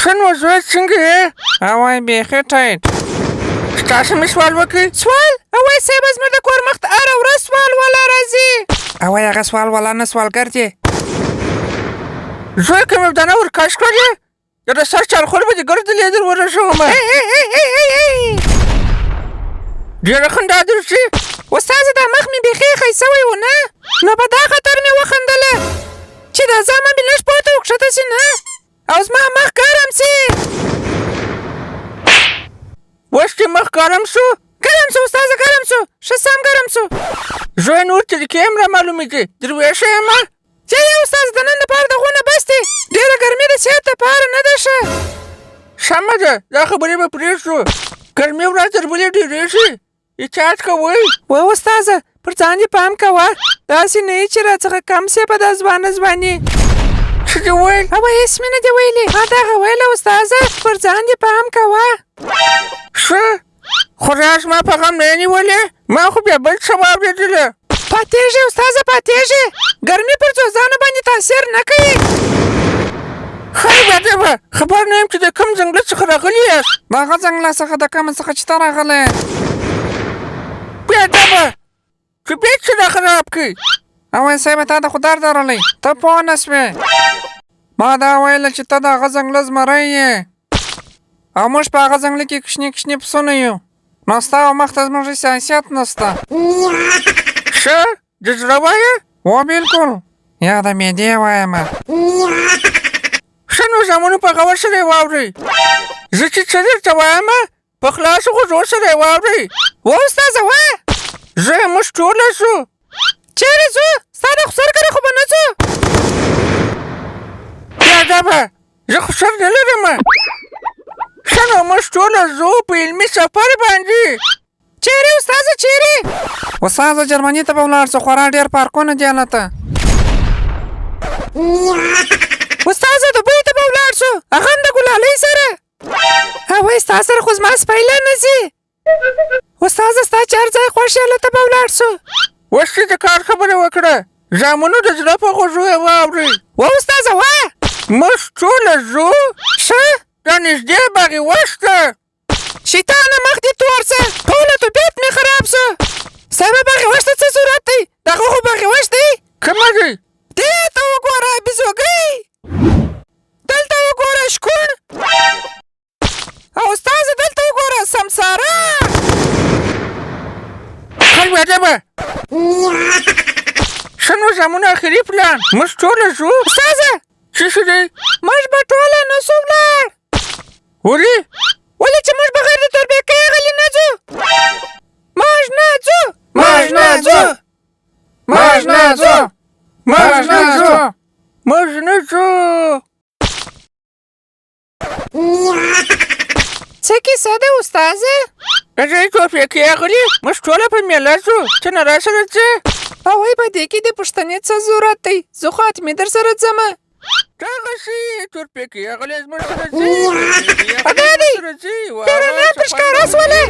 ښه نو زویه څنګه یې؟ اوای بیخي ټایټ. ستا څه مې سوال وکړ؟ سوال؟ اوای صاحب زموږ د کور مخ ته هره ورځ سوال والا راځي. اوای هغه سوال والا نه سوالګر دی. زوی که مې دانه ور کش کړې د سر چارخور به دې ګرد لیدل ورسوم. ډېره خندا درځي. استاذه دا مخ مې بیخي ښی سوی و نه، نو په دا خاطر مې وخندله چې دا زامه مې لږ پورته او کښته سي نه او زما مخ ګرم سي. اوس چې مخ ګرم سو؟ ګرم سو استاذه ګرم سو، ښه سم ګرم سو. زوی نور طریقې هم را معلومېږي، در ویې ښیم. ځه یې استاذ د نن دپاره د غونه بس دی، ډېره ګرمي د صحت دپاره نه ده ښه. سمه ده، دا خبرې به پرېږدو، ګرمي ورځ تر بلې ډېرېږي، احتیاط کوئ. وه استاذه پر ځان دې پام کوه، داسې نه یې چې راڅخه کم سې په دا ځوانه ځواني. څه دې وویل؟ اوه هېڅ مې نه دي ویلي، ما دغه ویله استاذه پر ځان دې پام کوه. ښه خو راز ما په غم نه یې نیولې، ما خو بیا بل څه واورېدله. پاتېږي استاذه پاتېږي، ګرمي پر ځوځانو باندې تاثیر نه کوي. خیر بادبه، خبر نه یم چې د کوم ځنګله څخه راغلي یاست. د هغه ځنګله څخه د کومه څخه چې ته راغلی. بېادبه، چې بیا څه را خراب کړي. اوی صاحبه تا ته خو درد لرلی، ته پوه نه سوې. ما دا ویله چې ته د هغه ځنګله زمری یې او موږ په هغه ځنګله کې کوچني کوچني پسونه یو، نو ستا او مخ ته زموږ هېڅ حیثیت نشته. ښه د زړه وایه؟ هو بلکل، یا د معدې وایم. ښه نو زامنو په غور سره یې واورئ، زه چې څه درته وایم په خلاصو غوږو سره یې واورئ. وه استاذه وه. زه یې موږ ټوله ځو. چېرې ځو؟ ستا د خسر کره خو به نه ځو. بېادبه، زه خسر نه لرم. ښه نو موږ ټوله ځو په علمي سفر باندې. چېرې استاذه چېرې؟ استاذه جرمني ته به ولاړ سو، خورا ډېر پارکونه دي هلته. استاذه دوبۍ ته به ولاړ سو، هغه هم د ګلالۍ سره. هوی ستا سره خو زما سپی لا نه ځي. استاذه ستا چې هر ځای خوښ یې هلته به ولاړ سو. اوس چې د کار خبره وکړه، زامنو د زړه په غوږو یې واورئ. وه استاذه وه. موږ ټوله ځو. ښه. دا نږدې باغ وښ ده. شیطانه مخ دې تور سه، ټوله طبیعت مې خراب سو. صاحبه باغ وښ ته څه ضرورت دی؟ دغه خو باغ وښ دی. کومه دی؟ دې ته وګوره بیزوګۍ، دلته وګوره شکوڼ، او استاذه دلته وګوره سمساره. خیر بادبه، ښه نو زامنو اخري پلان، موږ ټوله ځو. استاذه څه شي دی؟ موږ به ټوله نه سو ولاړ. ولې؟ ولې چې موږ بغیر د توربېکۍ غلي نه ځو. موږ نه ځو. موږ نه ځو. موږ نه ځو. موږ نه ځو. موږ نه ځو. څه کیسه ده استاذه؟ راځئ تورپېکۍ اغلې، موږ ټوله په مېله ځو، ته نه راسره ځې؟ اوی په دې کې د پوښتنې څه ضرورت دی، زه خو حتمي در سره ځمه. دغسې تورپېکۍ اغلې زموږ سره ځي. ادا دی، پیرانان پر ښکاره سوله.